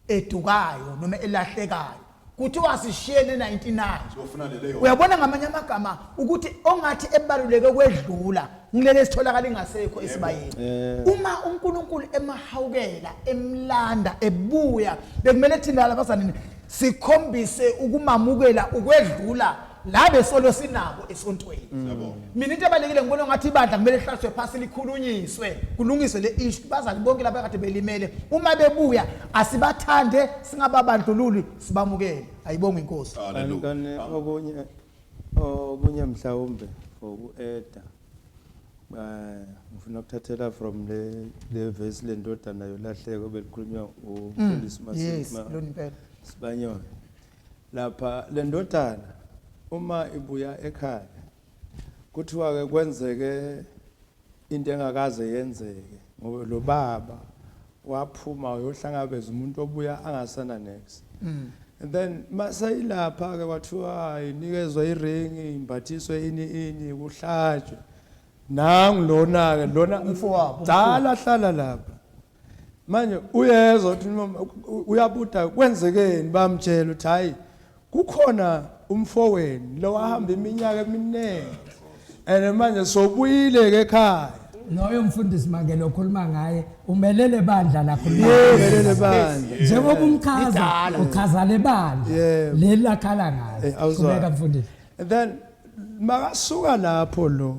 edukayo noma elahlekayo, kuthiwa sishiyene 99. Siyofuna leleyo. Uyabona ngamanye amagama ukuthi ongathi ebaluleke kwedlula ngilele sitholakala ingasekho esibayeni. Uma uNkulunkulu emahawukela, emlanda, ebuya, bekumele thina labazalwane sikhombise ukumamukela ukwedlula la besolo sinabo esontweni. Mina into ebalekile ngibona ngathi ibandla kumele lihlaliswe phasi, likhulunyiswe, kulungiswe le issue. Bazali bonke laba kade belimele, uma bebuya asibathande, singababandlululi, sibamukele. Ayibonge inkosi. Hallelujah. Kani okunye mhlawumbe for uku-eda, ngifuna ukuthathela from le verse lendodana yolahleko belikhulunywa umfundisi Yes, lona impela. Sibanyoni. Lapha le ndodana uma ibuya ekhaya, kuthiwa ke kwenzeke into engakaze yenzeke ngoba lo baba waphuma uyohlangabeza umuntu obuya angasana next. And then masayilapha ke kwathiwa inikezwa iringi, imbathiswe ini ini, kuhlatshwe. Nangu lona ke lona Umfowabo. Dala hlala lapha. Manje uyezwa ukuthi uyabuda kwenzekeni, bamtshela ukuthi hayi, kukhona umfowenu lo wahamba iminyaka eminingi and manje sobuyile ke ekhaya. Loyo mfundisi Mangelo okhuluma ngaye umelele bandla lakhuluma. Umelele bandla. Njengoba umchaza, Lidala. uchaza lebandla leli lakhala ngayo. Awuzwa. Qhubeka mfundisi. And then makasuka lapho lo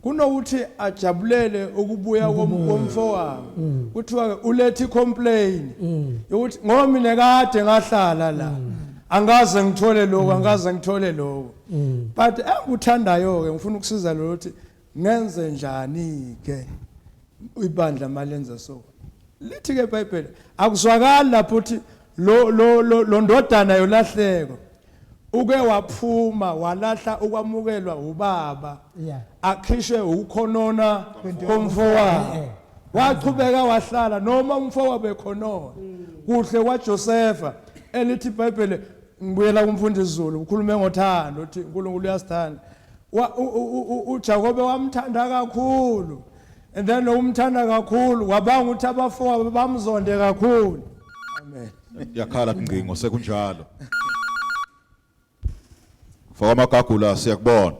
kunokuthi ajabulele ukubuya komfowabo, kuthiwa ke ulethe complaint yokuthi ngoba mina kade ngahlala la, angaze ngithole lokho, angaze ngithole lokho. But engikuthandayo ke, ngifuna ukusiza lo ukuthi ngenze njani ke ibandla malenza so. Lithi ke iBhayibheli akuzwakali lapho uthi lo ndodana yolahleko uke waphuma walahla ukwamukelwa ubaba, akhishwe ukukhonona komfowabo, waqhubeka wahlala noma umfowabo ekhonona. Kuhle kwaJosepha elithi iBhayibheli, ngibuyela kumfundisi Zulu, ukhulume ngothando, uthi uNkulunkulu uyasithanda. uJakobe wamthanda kakhulu, and then umthanda kakhulu wabanga ukuthi abafowabo bamzonde kakhulu. Amen. Yakhala ngcingo sekunjalo. Faka amagagula, siyakubona.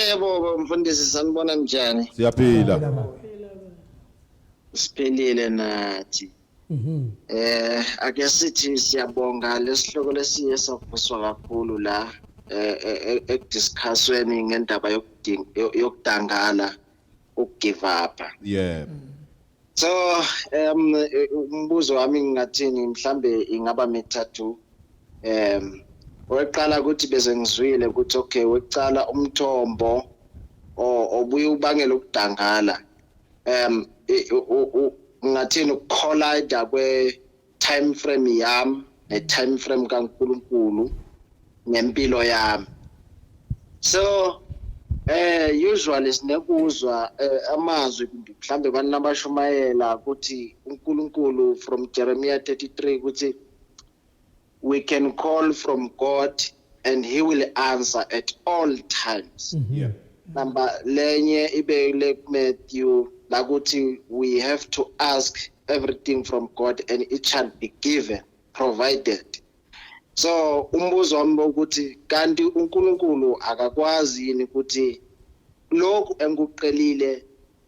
Yebo mfundisi, sanibona, njani? Siyaphila. Siphilile nathi. Ake sithi siyabonga lesihloko lesiye savuswa kakhulu la ekudiscussweni ngendaba yokudangala, ukugive up. So umbuzo wami ngingathini, mhlambe ingaba mithathu. Oweqala ukuthi bese ngizwile ukuthi okay, wekucala umthombo obuye ubangela ukudangala, ngathini, ukucollide kwe time frame yami ne time frame kaNkuluNkulu nempilo yami. So usually sinekuzwa amazwi mhlambe abantu nabashumayela ukuthi uNkulunkulu from Jeremiah 33 ukuthi we can call from God and he will answer at all times. Number lenye ibe le Matthew lakuthi we have to ask everything from God and it shall be given, provided. So umbuzo wami ukuthi kanti uNkulunkulu akakwazi yini ukuthi lokhu engikuqelile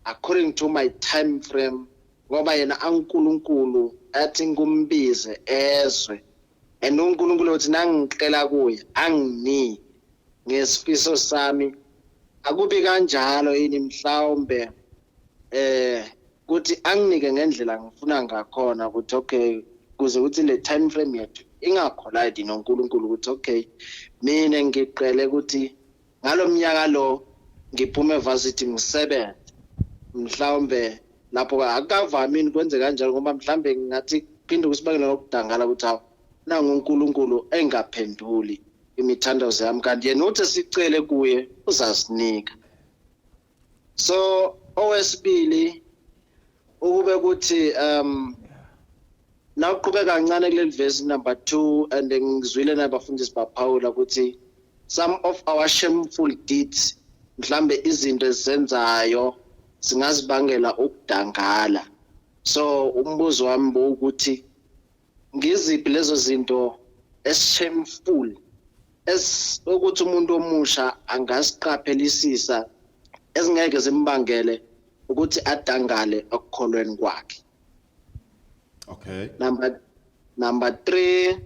according to my time frame? Ngoba yena anguNkulunkulu athi ngumbize ezwe, and uNkulunkulu uthi nangicela kuye anginiki ngesifiso sami. Akubi kanjalo yini mhlawumbe kuthi anginike ngendlela ngifuna ngakhona, ukuthi okay, kuze ukuthi le time frame yethu ingacollide noNkulunkulu, ukuthi okay, mina ngiqele ukuthi ngalomnyaka lo ngiphume evarsity ngisebenze. Mhlawumbe lapho akukavami kwenze kanjalo, ngoba mhlawumbe ngingathi phinde kusibangela ukudangala ukuthi hawu, nangu uNkulunkulu engaphenduli imithandazo yami, kanti yena uthi sicele kuye uzasinika. So owesibili ukube kuthi nawuqhubeka kancane kuleli verse number 2, and ngizwile nabafundisi baphawula ukuthi some of our shameful deeds, mhlambe izinto ezizenzayo, singazibangela ukudangala. So umbuzo wami ukuthi ngiziphi lezo zinto eshameful es ukuthi umuntu omusha angasiqaphelisisa ezingeke zimbangele ukuthi adangale ekukholweni kwakhe? Number 3,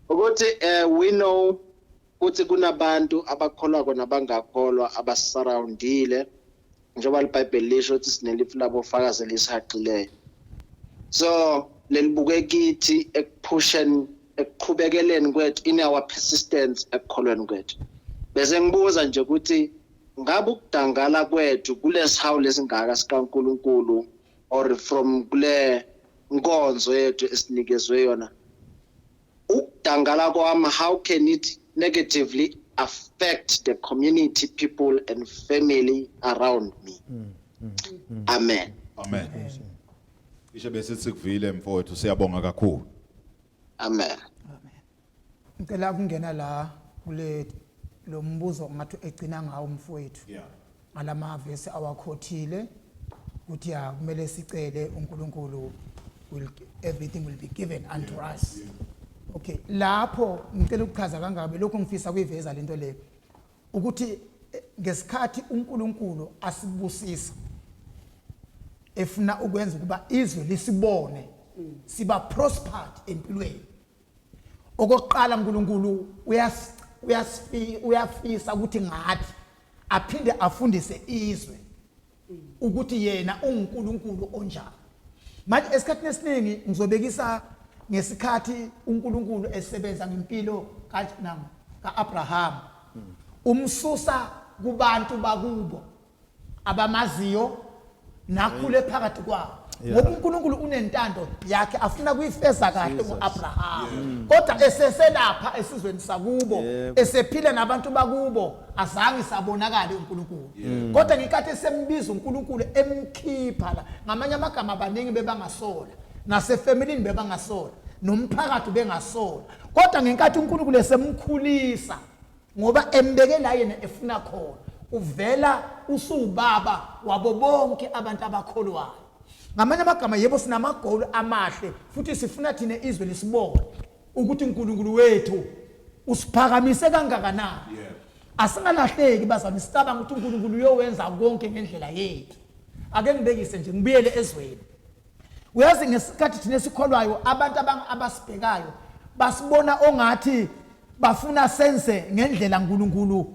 ukuthi we know ukuthi kunabantu abakholwa nabangakholwa abasurroundile, njengoba iBhayibheli lisho ukuthi sinelifu labofakazi elisihaqileyo. So lelibuke kithi ekuphusheni, ekuqhubekeleni kwethu, in our persistence ekukholweni kwethu. Bese ngibuza nje ukuthi ngabe ukudangala kwethu kulesihawu lesingaka sikaNkuluNkulu or from kule nkonzo yethu esinikezwe yona, ukudangala kwami, how can it negatively affect the community, people and family around me? Amen. Amen. Ishe bese sikuvile, mfowethu, siyabonga kakhulu. Amen. Ngicela ukungena la kule lo mbuzo ngathi egcina ngawo umfowethu ngalamavesi awakhothile ukuthi ya, kumele sicele uNkulunkulu, will everything will be given unto us. Okay, lapho ngicela ukuchaza kangabe lokho ngifisa kuyiveza lento le, ukuthi ngesikhathi uNkulunkulu asibusisa, efuna ukwenza ukuba izwe lisibone siba prospered empilweni, okokuqala uNkulunkulu uyafisa ukuthi ngathi aphinde afundise izwe ukuthi yena unguNkulunkulu onjani. Manje esikhathini esiningi ngizobekisa ngesikhathi uNkulunkulu esebenza ngempilo kaAbraham, umsusa kubantu bakubo abamaziyo nakhule phakathi kwabo, ngoba uNkulunkulu unentando yakhe afuna kuyifeza kahle ngoAbraham, kodwa eseselapha esizweni sakubo, esephila nabantu bakubo, azange sabonakala uNkulunkulu. Kodwa ngenkathi esembiza uNkulunkulu emkhipha la, ngamanye amagama abaningi bebangasola, nasefamilini bebangasola, nomphakathi bengasola, kodwa ngenkathi uNkulunkulu esemkhulisa, ngoba embeke la yena efuna khona, uvela usubaba wabo bonke abantu abakholwayo. Ngamanye amagama, yebo, sinamagoli amahle futhi sifuna thina izwe lisibone ukuthi uNkulunkulu wethu usiphakamise kangakanani. Asingalahleki, bazalwane, sicabanga ukuthi uNkulunkulu uyowenza konke ngendlela yethu. Ake ngibekise nje, ngibuyele ezweni. Uyazi, ngesikhathi thina esikholwayo, abantu abasibhekayo basibona ongathi bafuna senze ngendlela uNkulunkulu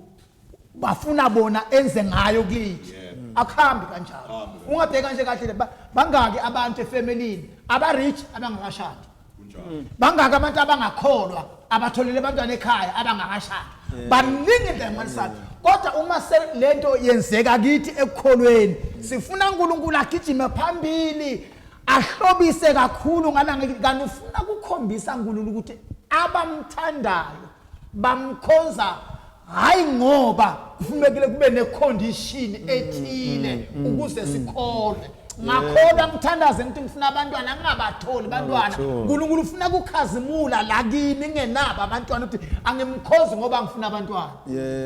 bafuna bona enze ngayo kithi. Akuhambi kanjalo. Ungabheka nje kahle, bangaki abantu efamilini aba-rich abangakashadi? Bangaki abantu abangakholwa abatholele abantwana ekhaya abangakashadi? Baningi indlela emangalisayo. Kodwa uma lento yenzeka kithi ekukholweni, sifuna uNkulunkulu agijime phambili, ahlobise kakhulu ngala, kanti ufuna ukukhombisa uNkulunkulu ukuthi abamthandayo bamkhonza, hayi ngoba kufunekile kube necondition ethile ukuze sikholwe. Ngakholwa, ngithandaze, ngithi ngifuna abantwana, ngingabatholi abantwana. Ngingabatholi. uNkulunkulu ufuna ukukhazimula la kimi ngingenabo abantwana, ukuthi angimkhozi ngoba ngifuna abantwana.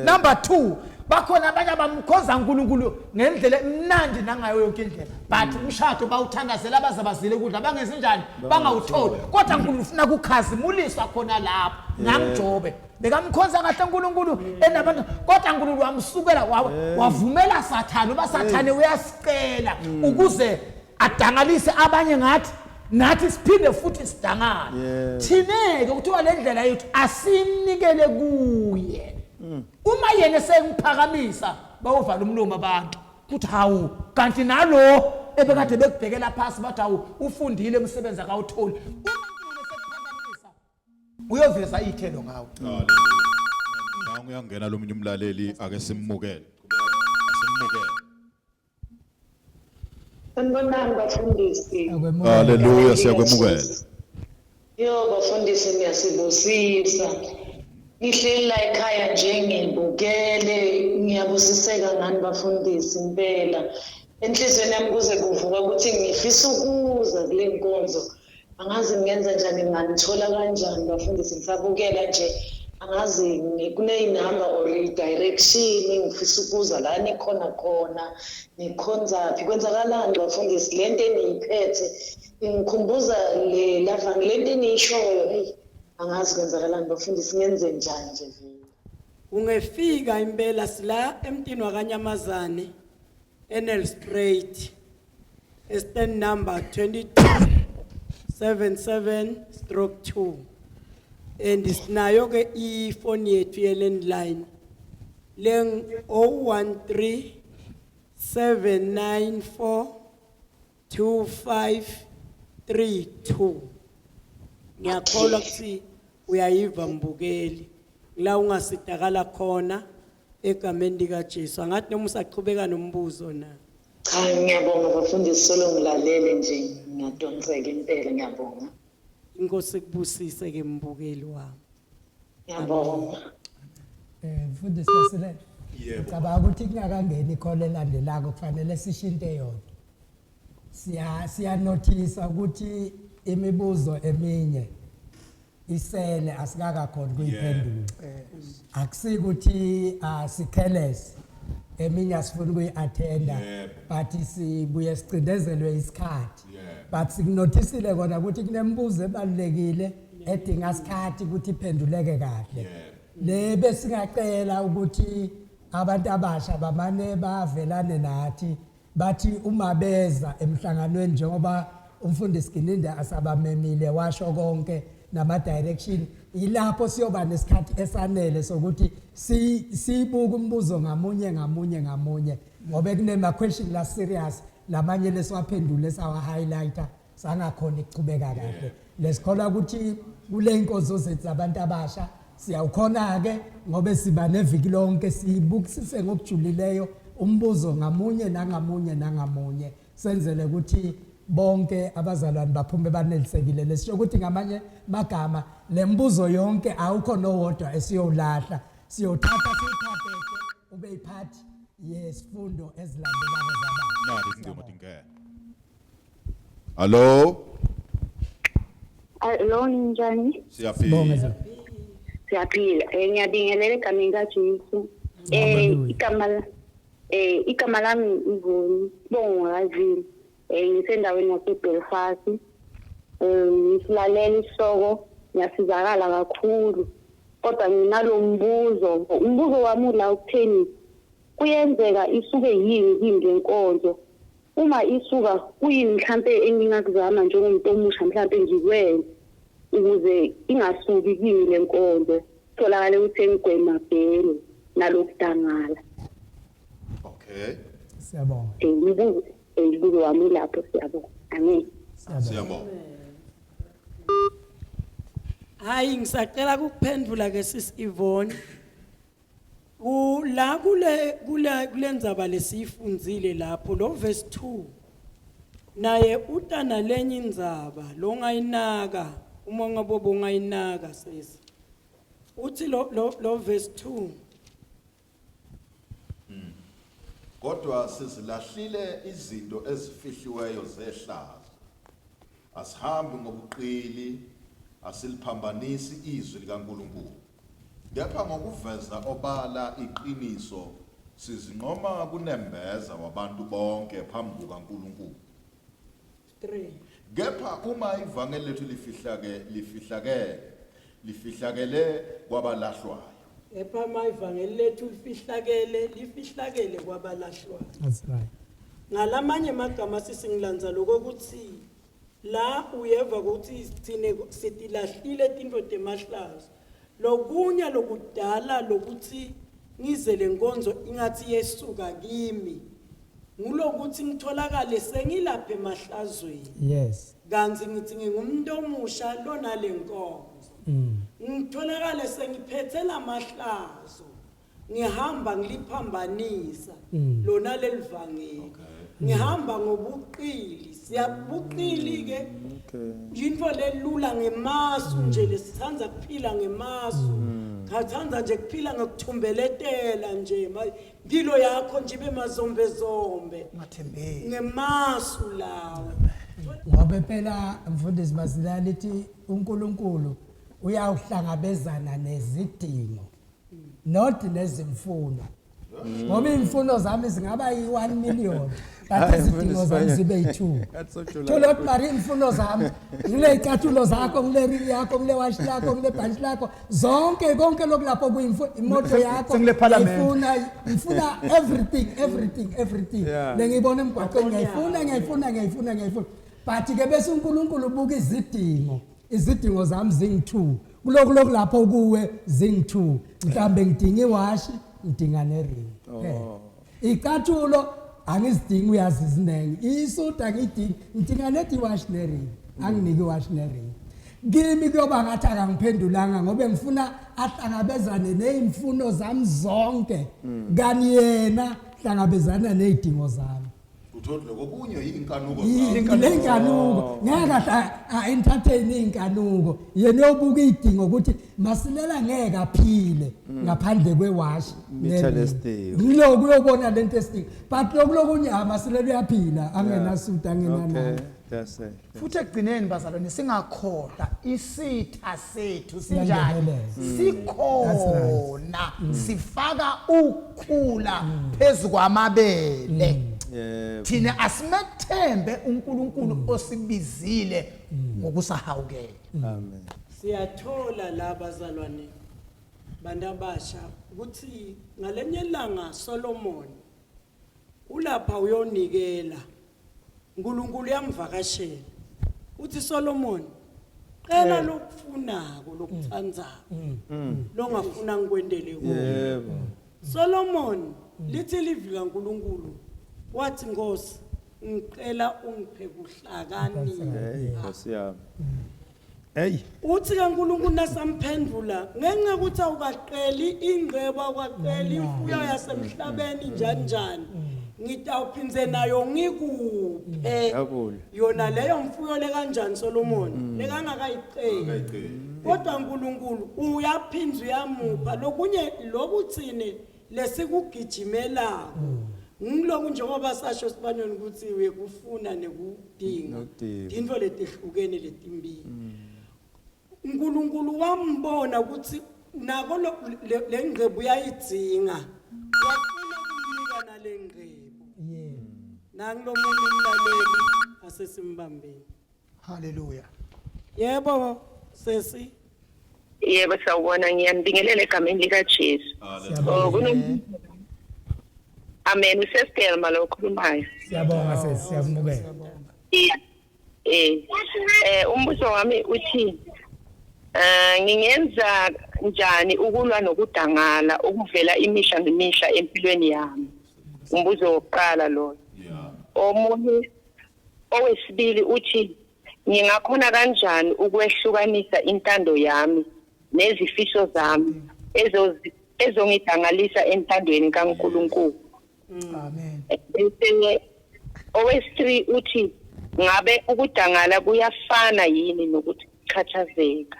Number 2. Bakhona abanye abamkhonza uNkulunkulu ngendlela emnandi nangayo yonke indlela, but umshado bawuthandazela baze bazile ukudla bangenzi njani, bangawutholi. Kodwa uNkulunkulu ufuna kukhazimuliswa khona lapho. NanguJobe bekamkhonza kahle uNkulunkulu enabantu, kodwa uNkulunkulu wamsukela, wavumela Sathane uba Sathane uyasicela ukuze adangalise abanye ngathi nathi siphinde futhi sidangale. Thine-ke kuthiwa le ndlela yethu asinikele kuye. Uma yena esengiphakamisa, bayovala umlomo abantu kuthi hawu, kanti nalo ebekade bekubhekela phasi bathi hawu, ufundile, umsebenzi akawutholi. Uma uNkulunkulu esekuphakamisa, uyoveza iy'thelo ngawe. Hallelujah. Nangu uyangena lo munye umlaleli, ake simmukele. Simmukele. Sanibonani bafundisi. Hallelujah, siyakwemukela. Yo bafundisi, niyasibusisa. Ngihleli la ekhaya nje ngibukele, ngiyabusiseka ngani bafundisi impela. Enhliziyweni yami kuze kuvuka ukuthi ngifisa ukuza kule nkonzo. Angazi ngingenza njani, nginganithola kanjani bafundisi, ngisabukela nje. Angazi kuneyinamba or i-direction, ngifisa ukuza la nikhona khona, nikhonzaphi, kwenzakalani bafundisi? Le nto eniyiphethe ingikhumbuza le lava, le nto eniyishoyo, hey, angazi kwenzakalani bafundisi, ngenze njani nje vele. Ungefika impela, sila emtini wakanyamazane eNelspruit, stand number 2277/2, and sinayo ke ifoni yethu ye landline leng 013 794 2532. Ngiyakholwa ukuthi uyayiva mbukeli la ungasidakala khona egameni likaJesu. Angathi noma usaqhubeka nombuzo na? Cha, ngiyabonga bafundisi, solo ngilalele nje ngiyadonseka impela, ngiyabonga. Inkosi ikubusise ke mbukeli wami. Ngiyabonga. Mfundisi Masilela. Yebo. Ngicabanga ukuthi kungakangeni i-call elandelako kufanele sishinte yodwa. Siyanothisa ukuthi imibuzo eminye isele asikakakhona kuyiphendula. Akusikuthi asicareless, eminye asifuni ukuyi-attenda, but sibuye sicindezelwe isikhathi. But sikunothisile kona ukuthi kunemibuzo ebalulekile edinga isikhathi ukuthi iphenduleke kahle. Le besingacela ukuthi abantu abasha bamane bavelane nathi, bathi uma beza emhlanganweni, njengoba umfundisi Gininda asabamemile, washo konke nama direction, ilapho siyoba nesikhathi esanele sokuthi sibuke umbuzo ngamunye ngamunye ngamunye, ngoba kunema question la serious lamanye lesiwaphendule sawa highlighter sangakhona ukuchubeka kahle. Lesikholwa ukuthi kule inkonzo zethu zabantu abasha siyawukhona ke, ngoba siba neviki lonke sibukisise ngokujulileyo umbuzo ngamunye nangamunye nangamunye, senzele ukuthi bonke abazalwane baphume banelisekile. Lesisho ukuthi ngamanye magama lembuzo yonke awukho nowodwa esiyowulahla, siyothatha siwuphapheke ube yiphathi yesifundo ezilandelayo zabantu. Nari ingoma tingena. Hallo. Alo, ninjani? Siyaphila. Siyaphila. Ngiyabingelela egameni kaJesu. Igama lami Ivoni, Bongo kaZini. Ngisendaweni yaseBelfast. Ngisilalela isihloko, ngiyasizakala kakhulu. Kodwa nginalo mbuzo. Umbuzo wami ula ukutheni kuyenzeka isuke yini kimi lenkonzo? Uma isuka kuyini mhlambe engingakuzama njengomuntu omusha mhlambe ngikwenze ukuze ingasuki kimi lenkonzo, tholakale ukuthi engigwema vele nalokudangala. Okay. Siyabonga. Umbuzo wami lapho, siyabonga. Amen. Siyabonga. Hayi, ngisacela ukuphendula ke sis Yvonne. La kule kulendzaba lesifundzile lapho lo verse 2, naye utana lenye indzaba longayinaka, uma ngabe bongayinaka sesi, uthi lo verse 2. Kodwa sizilahlile izinto ezifihliweyo zehlazo, asihambi ngobuqili, asiliphambanisi izwi likaNkulunkulu, kepha ngokuveza obala iqiniso. Sizinqoma kunembeza wabantu bonke phambi kukaNkulunkulu. 3. Kepha uma ivangeli lethu lifihlake lifihlakele lifihlakele kwabalahlwayo. Kepha uma ivangeli lethu lifihlakele lifihlakele kwabalahlwayo. That's right. Ngalamanye amagama sisingilanza lokuthi la uyeva ukuthi thine sitilahlile tinto temahlazo. Lokunye lokudala lokuthi ngize lenkonzo ingathi yesuka kimi ngulokuthi ngitholakale sengilapha emahlazweni. Kanti ngithi ngingumuntu omusha lona lenkonzo. Ngitholakale sengiphethe lamahlazo. Ngihamba ngiliphambanisa lona lelivangeli. Ngihamba ngobuqili, siyabuqili ke. Into lelula ngemasu nje lesithanda kuphila ngemasu. Ngathanda nje kuphila ngokuthumbeletela nje impilo yakho nje ibe mazombe zombe. Ungathembeki. Ngemasu lawo. Ngoba phela mfundisi Masilala lithi uNkulunkulu uyawuhlangabezana nezidingo not nezimfuno. Ngoba imfuno zami zingaba yi-1 million but izidingo zami zibe yi-2. Thola ukuthi mari imfuno zami ngile icathulo zakho, ngile ring yakho, ngile washi lakho, ngile bhantshi lakho, zonke konke lokulapho kuyimfuno, imoto yakho Sengile parliament. ngiyayifuna, ngifuna everything, everything, everything. Lengiyibona emgwaqweni ngiyayifuna, ngiyayifuna, ngiyayifuna, ngiyayifuna. But ke bese uNkulunkulu ubuka izidingo, izidingo zami zingu-2. Kulokhu lokhu lapho kuwe zingu-2. Mhlambe ngidinga iwashi, ngidinga nering. Icathulo angizidingi, uyazi izinengi. Isudu angiyidingi, ngidinga nethi iwashi nering. Anginiki iwashi nering. Kimi kuyoba ngathi akangiphendulanga ngoba ngifuna ahlangabezane nezimfuno zami zonke. Kani yena hlangabezana nezidingo zami. Uthola lokho kunye inkanuko zakho. Le nkanuko ngeke a-entertain inkanuko. Yena uyobuka idingo ukuthi Masilela ngeke aphile ngaphandle kwewashi. Mitha lesidingo. Ngiloko uyobona lento esidingo. But lokhu lokunye Masilela uyaphila angenasuit angenanani. Okay, that's it. Futhi ekugcineni bazalwane singakhohlwa isitha sethu sinjani, sikhona sifaka ukhula phezu kwamabele. Thina asimethembe uNkulunkulu osibizile ngokusahawukela. Amen. Siyathola la bazalwane bantu abasha ukuthi ngalenye ilanga Solomon ulapha uyonikela, uNkulunkulu uyamvakashela. Uthi Solomon, qela lokufunako lokuthandzako longafuna ngikwendele kuwo. Solomon lithi livi kaNkulunkulu wathi Nkosi ngicela ungiphe kuhlakanipha. Hey Nkosi yami. Hey. Uthi kaNkulunkulu nasamphendula ngenxa yokuthi awukaqeli ingcebo, awukaqeli imfuyo yasemhlabeni njani njani, ngitawuphindze nayo ngikuphe yona leyo mfuyo le kanjani Solomon lekangakayiceli. Kodwa uNkulunkulu uyaphinza uyamupha lokunye lokuthine lesikugijimelako. Ngiloku njengoba sasho sibaneni ukuthi uyekufuna nekudinga into letehlukene letimbili. uNkulunkulu wambona ukuthi nako lengqebo uyayidzinga, wafuna ukumnika nalengqebo. Nangilomunye umlaleli asesimbambeni. Hallelujah. Yebo sesi. Yebo sawubona, ngiyambingelela egameni lika Jesu. Amen. Usesitelma lo okhulumayo. Siyabonga sesi, siyamukela. Umbuzo wami uthi ngingenza njani ukulwa nokudangala okuvela imihla nemihla empilweni yami? Umbuzo wokuqala lo. Omunye owesibili uthi ngingakhona kanjani ukwehlukanisa intando yami nezifiso zami ezongidangalisa entandweni kaNkulunkulu? Amen. Bese owesi-3 uthi ngabe ukudangala kuyafana yini nokuchathazeka?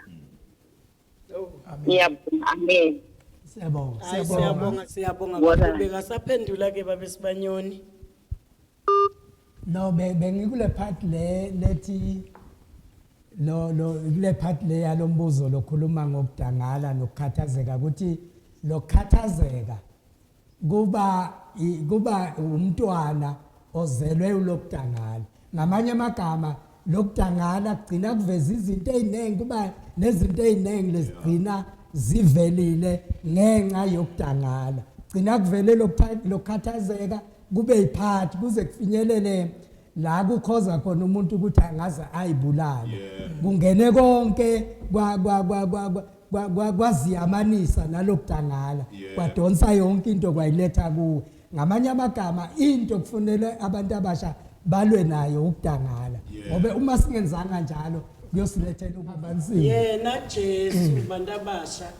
Ngiyabonga. Amen. Siyabonga. Siyabonga, siyabonga kakhulu. Bekasaphendula ke babe Sibanyoni. No, bengikule part le lethi lo kule part le yalombuzo lokhuluma ngokudangala nokukhathazeka, ukuthi lokukhathazeka Kuba umntwana ozelwe ulokudangala. Ngamanye amagama, lokudangala kugcina kuveza izinto eziningi, kuba nezinto eziningi lezigcina zivelile ngenxa yokudangala. Gcina kuvele lokukhathazeka, kube yiphathi kuze kufinyelele la kukhoza khona umuntu ukuthi angaze ayibulale. Kungene konke kwaziyamanisa nalokudangala, kwadonsa yonke into, kwayiletha kuwe. Ngamanye amagama, into kufanele abantu abasha balwe nayo ukudangala, ngoba uma singenzanga njalo kuyosilethela ukubansini. Yena Jesu, bantu abasha,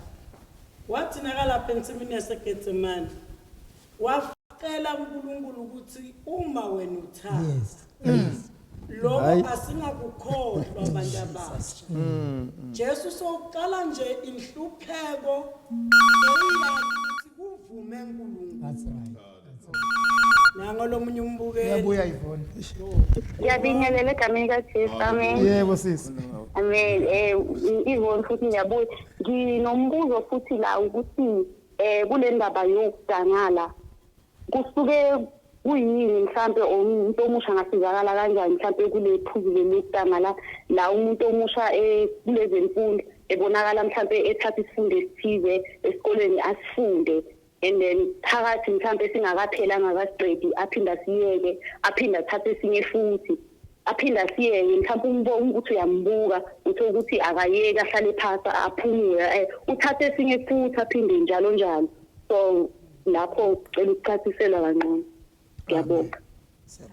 wathi nakalapha ensimini yaseGetsemane, wacela uNkulunkulu ukuthi uma wena uthanda. Lokho asingakukhohlwa, abantu abasha. Jesu sokuqala nje inhlupheko eyathi ukuthi kuvume uNkulunkulu. That's right. Nango lomunye umbukeli. Uyabuya Yvonne. Ngiyabingelela egameni kaJesu. Amen. Yebo sisi. Amen. Yvonne futhi ngiyabuya. Nginombuzo futhi la ukuthi kule ndaba yokudangala kusuke kuyini, mhlambe umuntu omusha angasizakala kanjani mhlambe kule phuzu lokudangala, la umuntu omusha kulezemfundo ebonakala mhlambe ethatha isifundo esithize esikolweni, asifunde, and then phakathi mhlambe singakapheli, angakasiqedi, aphinde asiyeke, aphinde athathe esinye futhi, aphinde asiyeke. Mhlawumbe umbona ukuthi uyambuka, uthole ukuthi akayeki, ahlale phasi, aphumule, uthathe esinye futhi, aphinde, njalo njalo. So lapho cela ukucaciselwa kancane. Ngiyabonga.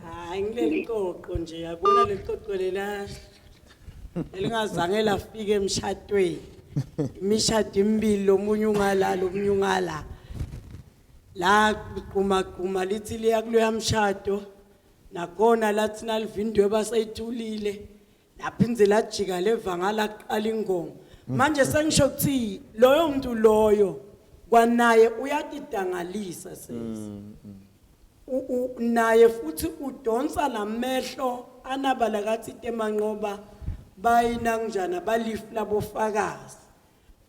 Hayi, ngileli qoqo nje, yabona leli qoqo lela elingazange lafika emshadweni, imishado emibili, lo munye ungala, lo munye ungala, la quma quma lithi liya kuloya mshado, nakhona lathi nalivindwe basayithulile, laphindze lajika leva ngala, kuqala ingoma. Manje sengisho ukuthi loyo muntu loyo kwanaye uyatidangalisa sesi. Naye futhi udonsa lamehlo anabala kathi temanqoba bayina kanjani balifu labofakazi,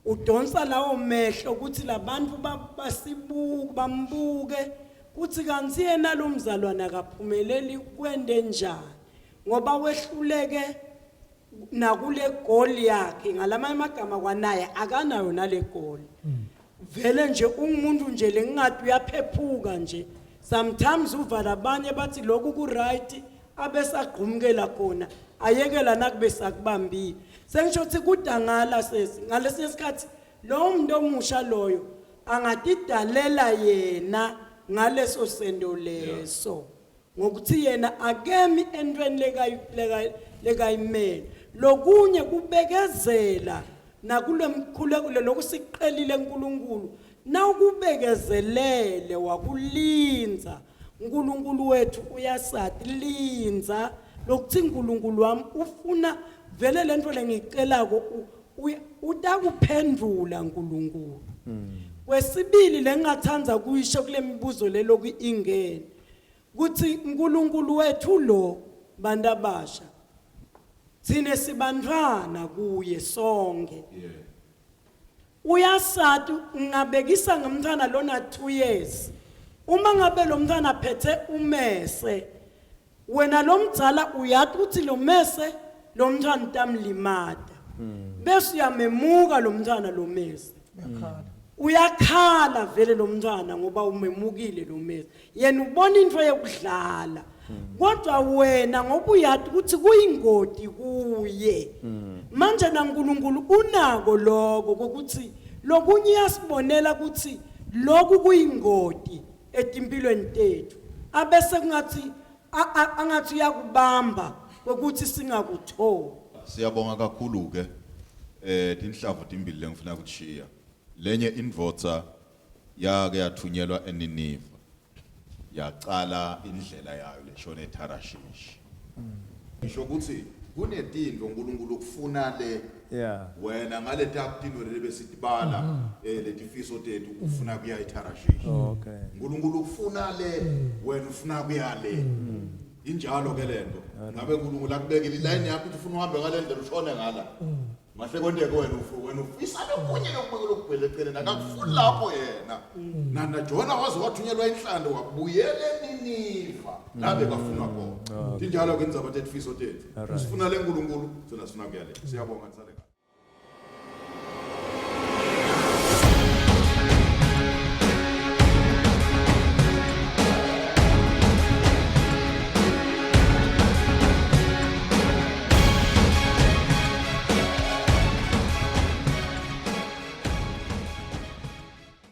udonsa lawo mehlo ukuthi labantu basibuke, bambuke kuthi kanti yena lo mzalwana akaphumeleli, kwende njani, ngoba wehluleke nakule goal yakhe. Ngalamanye amagama, kwanaye akanayo nale goal. Vele nje ungumuntu nje lengathi uyaphephuka nje. Sometimes uva labanye bathi lokhu ku right, abese agqumkela khona, ayekela nakube sakubambile. Sengisho ukuthi kudangala sesi, ngalesinye isikhathi lowo muntu omusha loyo angatidalela yena ngaleso sendo leso, ngokuthi yena akemi entweni lekayimele. Lokunye kubekezela nakule mkhuleko lokhu siqelile uNkulunkulu, nawukubekezelele wakulinza uNkulunkulu wethu uyasati linza lokuthi uNkulunkulu wami ufuna vele lento lengiyicelako, utakuphendula uNkulunkulu. Kwesibili lengingathanda kuyisho kule mibuzo leloku ingene kuthi uNkulunkulu wethu lo, bantu abasha, thine sibantwana kuye sonke. Uyasati ngingabekisa ngomntwana lona 2 years. Uma ngabe lo mntwana aphethe umese, wena lo mdzala uyati ukuthi lo mese lo mntwana utamlimata, bese uyamemuka lo mntwana lo mese. Uyakhala. Uyakhala vele lo mntwana ngoba umemukile lo mese. Yena ubona into yokudlala, kodwa wena ngoba uyati ukuthi kuyingoti kuye. Manje naNkulunkulu unako lokho kokuthi lokunye uyasibonela ukuthi lokhu kuyingoti etimpilweni tethu, abese kungathi angathi uyakubamba ukuthi singakutholi. Siyabonga kakhulu ke. Tinhlavu timbili lengifuna kuchiya. Lenye indvodza yake yathunyelwa eNiniva. Yaqala indlela yayo leshona eTarashish. Ngisho ukuthi kunetinto uNkulunkulu ukufuna le wena ngale takutinto lebesitibala, letifiso tethu, ufuna kuya eTarashish. uNkulunkulu ufuna le, wena ufuna kuya le. Injalo ke lento. Ngabe uNkulunkulu akubekile iline yakho ukuthi ufuna uhambe ngale ndlela, ushone ngala. Ngahle konteke wena wena ufisa lokunye lokubeke lokubhele eceleni akakufuni lapho yena. Na Jona waze wathunyelwa inhlando wabuyela eNiniva la bekafunwa khona. Tinjalo ke indzaba tetfiso tethu. Sifuna lenkulunkulu sona sifuna kuya le. Siyabonga nisale kahle.